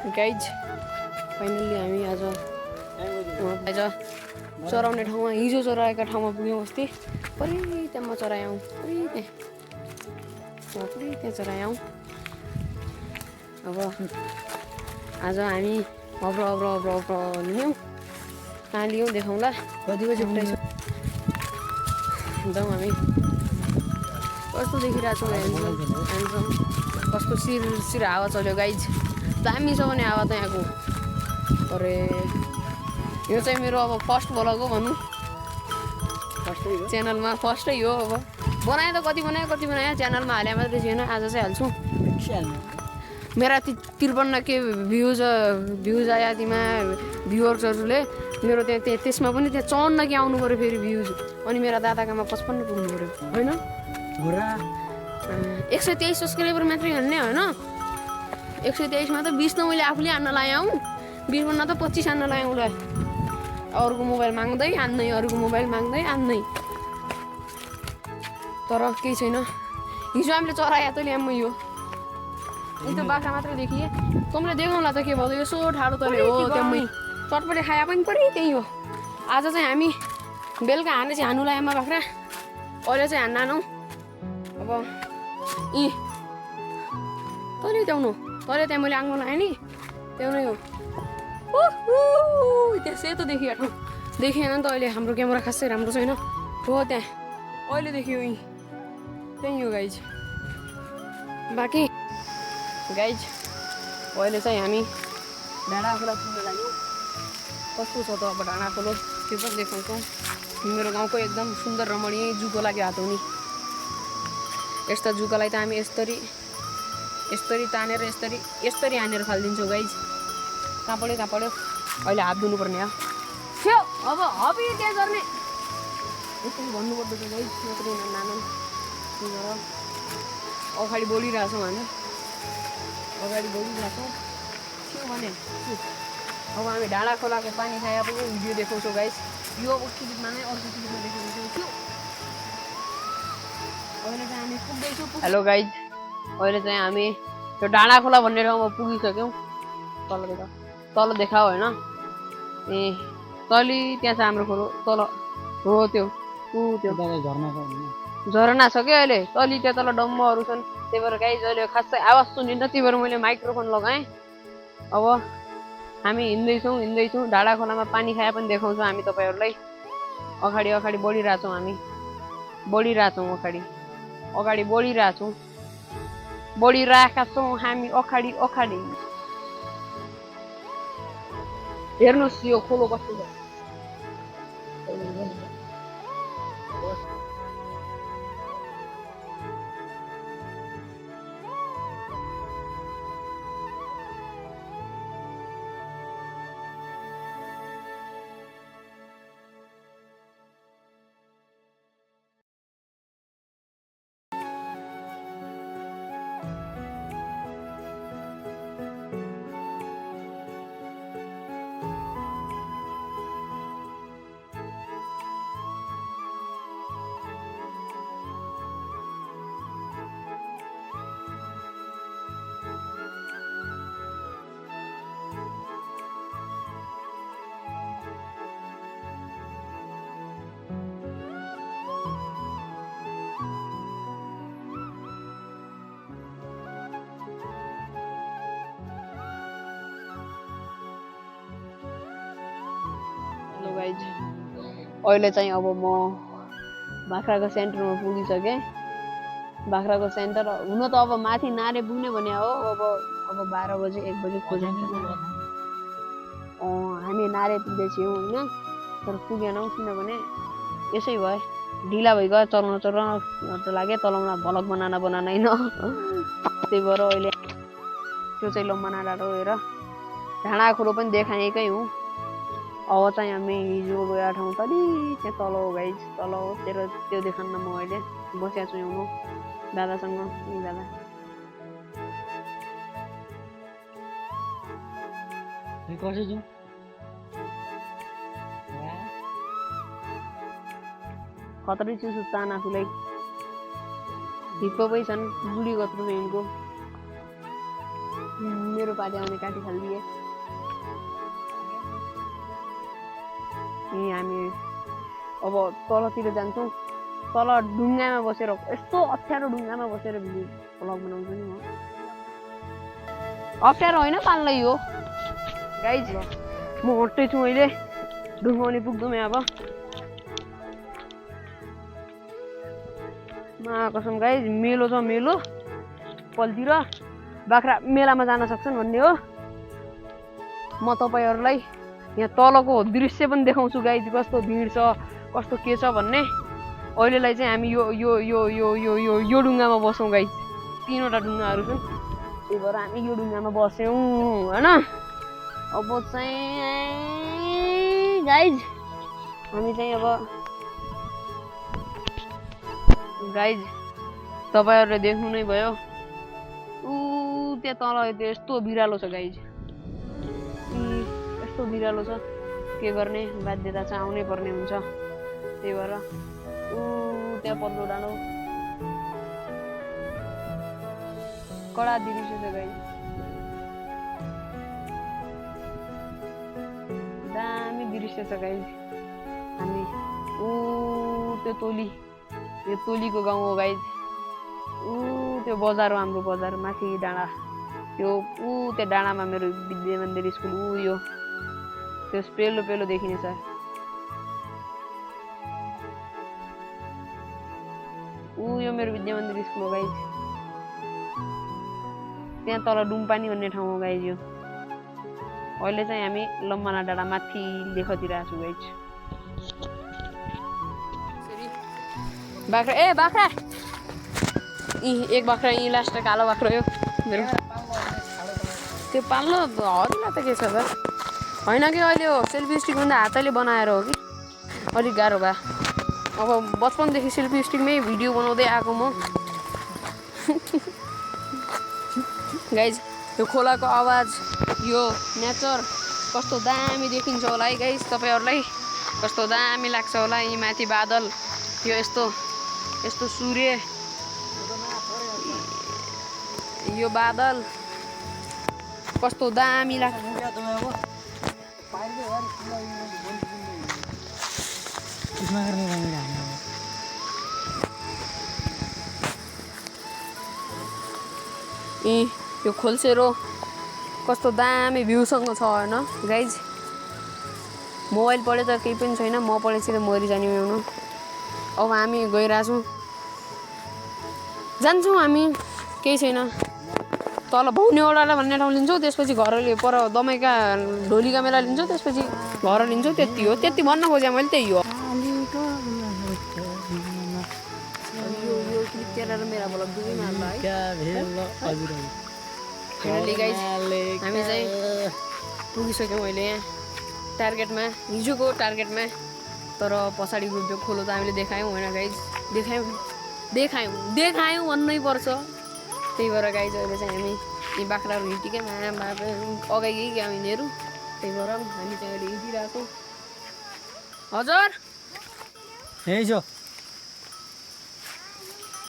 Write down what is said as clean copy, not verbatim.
Guys finally हामी आज चराउने ठाउँमा हिजो चराएका ठाउँमा पुग्यौँ अस्ति परि त्यहाँ म चरायौँ परि त्यहाँ चरायौँ। अब आज हामी अब लियौँ कहाँ लियौँ देखाउँला कति बजी उठाइछौँ जाउँ हामी। कस्तो देखिरहेको छौँ ह्यान्डसम कस्तो सिर हावा चल्यो गाइज दामी छ भने हावा त यहाँको। अरे यो चाहिँ मेरो अब फर्स्ट भ्लग हो भनौँ च्यानलमा फर्स्टै हो। अब बनाएँ त कति बनाएँ च्यानलमा हाले मात्रै थिएन आज चाहिँ हाल्छु। मेरा 53 के भ्युज आयो तिमा भ्युवर्सहरूले मेरो त्यसमा पनि त्यहाँ 54 के आउनु पऱ्यो फेरि भ्युज। अनि मेरा दादाकामा 55 पुग्नु पऱ्यो होइन 123 सब्सक्राइबर मात्रै हान्ने होइन 123मा त 20 त मैले आफूले हान्न लाएँ हौ 20 भन्दा त 25 हान्न लाएँ उसलाई। अरूको मोबाइल माग्दै हान्दै अरूको मोबाइल माग्दै हान्दै तर केही छैन। हिजो हामीले चराया त ल्याम्मै हो यी त बाख्रा मात्रै देखिए तँले देखाउँला त के भयो यसो ठाडो तले हो त्यहाँ चटपटे खाया पनि पऱ्यो त्यही हो। आज चाहिँ हामी बेलुका हाने चाहिँ हान्नु लाएमा बाख्रा अहिले चाहिँ हान्नु अब यी तैँले त्यहाँ मैले आँग्नु लगाएँ नि त्यो नै हो। त्यहाँ सेतो देखियो ठाउँ देखिएन नि त अहिले हाम्रो क्यामेरा खासै राम्रो छैन हो त्यहाँ अहिले देखियो यहीँ त्यही हो गाइज। बाँकी गाइज अहिले चाहिँ हामी डाँडाखोला पुग्न लाग्यौँ। कस्तो छ त अब डाँडाखोलो त्यो पनि देखाउँछौँ। मेरो गाउँको एकदम सुन्दर रमणीय जूको लागि हात हुने यस्ता जूकोलाई त हामी यस्तरी तानेर यस्तरी हानेर फालिदिन्छौँ गाइज। कहाँ पढ्यो अहिले हात धुनुपर्ने हो थियो अब हबी त्यहाँ गर्ने यसरी भन्नुपर्दो छ गाइज मात्रै नानन अगाडि बढिरहेछौँ हामी थियो भने अब हामी डाँडा खोलाको पानी खाए पनि भिडियो देखाउँछौँ गाइज। यो अब क्लिपमा नै अर्को क्लिपमा देखाउँछौँ थियो। अहिले चाहिँ हामी पुग्दैछौँ। हेलो गाइज अहिले चाहिँ हामी त्यो डाँडा खोला भन्ने ठाउँमा पुगिसक्यौँ। तल देखाऊ होइन ए तली त्यहाँ छ हाम्रो खोलो तल हो त्यो झरना छ क्या अहिले तली त्यहाँ तल डम्बहरू छन्। त्यही भएर गाइज अहिले खासै आवाज सुनिन्छ त्यही भएर मैले माइक्रोफोन लगाएँ। अब हामी हिँड्दैछौँ डाँडा खोलामा पानी खाए पनि देखाउँछौँ हामी तपाईँहरूलाई। अगाडि बढिरहेछौँ हामी अगाडि बढिरहेका छौँ हामी अगाडि हेर्नुहोस् यो खोलो कस्तो छ। गाइज अहिले चाहिँ अब म बाख्राको सेन्टरमा पुगिसकेँ। बाख्राको सेन्टर हुन त अब माथि नारे पुग्ने भने हो अब 12 बजे 1 बजे खोजिन्छ। हामी नारे पुग्दैछौँ होइन तर पुगेनौँ किनभने यसै भयो ढिला भइगयो चलाउन लाग्यो तलाउन भ्लग बनाना होइन त्यही भएर अहिले त्यो चाहिँ लम्बाना डाँडो हेर डाँडा खोलो पनि देखाएकै हुँ। अब चाहिँ हामी हिजो गएको ठाउँ तली त्यहाँ तल हो गाइज तल हो त्यो देखान्न म अहिले बसिया छु आउनु दादासँग दादा खतरै छु सुत्तान आफूलाई हिप्पो पनि छन् बुढी कत्रो छ यिनको मेरो पालि आउने काटी खालिदिए हामी अब तलतिर जान्छौँ तल ढुङ्गामा बसेर यस्तो अप्ठ्यारो ढुङ्गामा बसेर भिडियो भ्लग बनाउँछु नि म अप्ठ्यारो होइन पाल्नै हो गाइज म हट्दैछु अहिले ढुङ्गाउने पुग्दुँ अब कसम गाइज मेलो छ मेलो पलतिर बाख्रा मेलामा जान सक्छन् भन्ने हो म तपाईहरुलाई यहाँ तलको दृश्य पनि देखाउँछु गाइज कस्तो भिड छ कस्तो के छ भन्ने अहिलेलाई चाहिँ हामी यो यो यो यो यो यो यो ढुङ्गामा बसौँ गाइज 3वटा ढुङ्गाहरू छन् त्यही भएर हामी यो ढुङ्गामा बस्यौँ हैन अब चाहिँ गाइज हामी चाहिँ अब गाइज तपाईहरुले देख्नु नै भयो त्यहाँ तल यस्तो बिरालो छ गाइज यस्तो बिरालो छ के गर्ने बाध्यता चाहिँ आउनै पर्ने हुन्छ त्यही भएर त्यहाँ पल्लो डाँडो कडा दृश्य छ गाइज दामी दृश्य छ गाइज हामी त्यो तोलीको गाउँ हो गाइज त्यो बजार हो हाम्रो बजार माथि डाँडा त्यो त्यो डाँडामा मेरो विद्या मन्दिर स्कुल यो त्यो पेलो पेलो देखिने छ यो मेरो विद्या मन्दिर स्कुल हो गाइज त्यहाँ तल डुम्पानी भन्ने ठाउँ हो गाइज यो अहिले चाहिँ हामी लम्बाना डाँडा माथि लेखतिर आएको छु गाइज बाख्रा बाख्रा एक बाख्रा यी लास्ट कालो बाख्रा हो मेरो त्यो पाल्लो हजुरलाई त के छ त होइन कि अहिले हो सेल्फी स्टिक भन्दा हातैले बनाएर हो कि अलिक गाह्रो भयो अब बचपनदेखि सेल्फी स्टिकमै भिडियो बनाउँदै आएको म गाइज यो खोलाको आवाज यो नेचर कस्तो दामी देखिन्छ होला है गाइज तपाईहरुलाई कस्तो दामी लाग्छ होला यी माथि बादल यो यस्तो सूर्य यो बादल कस्तो दामी लाग्छ यो खोलसेरो कस्तो दामी भ्यूसँग छ हैन गाइज मोबाइल पढे त केही पनि छैन म पढेपछि त मरिजाने हुनु अब हामी गइरहेछौँ जान्छौँ हामी केही छैन तल भौनेवडाला भन्ने ठाउँ लिन्छौँ त्यसपछि घरले पर दमाईका ढोलीका मेला लिन्छौँ त्यसपछि घर लिन्छौँ त्यति हो त्यति भन्न खोजेँ मैले त्यही हो मेरा भ्लग दुवैमा हामी चाहिँ पुगिसक्यौँ अहिले यहाँ टार्गेटमा हिजोको टार्गेटमा तर पछाडिको त्यो खोलो त हामीले देखायौँ होइन गाइज देखायौँ भन्नै पर्छ त्यही भएर गाइज अहिले चाहिँ हामी यी बाख्राहरू हिँटिकैमा अगाडि यिनीहरू त्यही भएर हामी चाहिँ अहिले हिँडिरहेको हजुर यही छ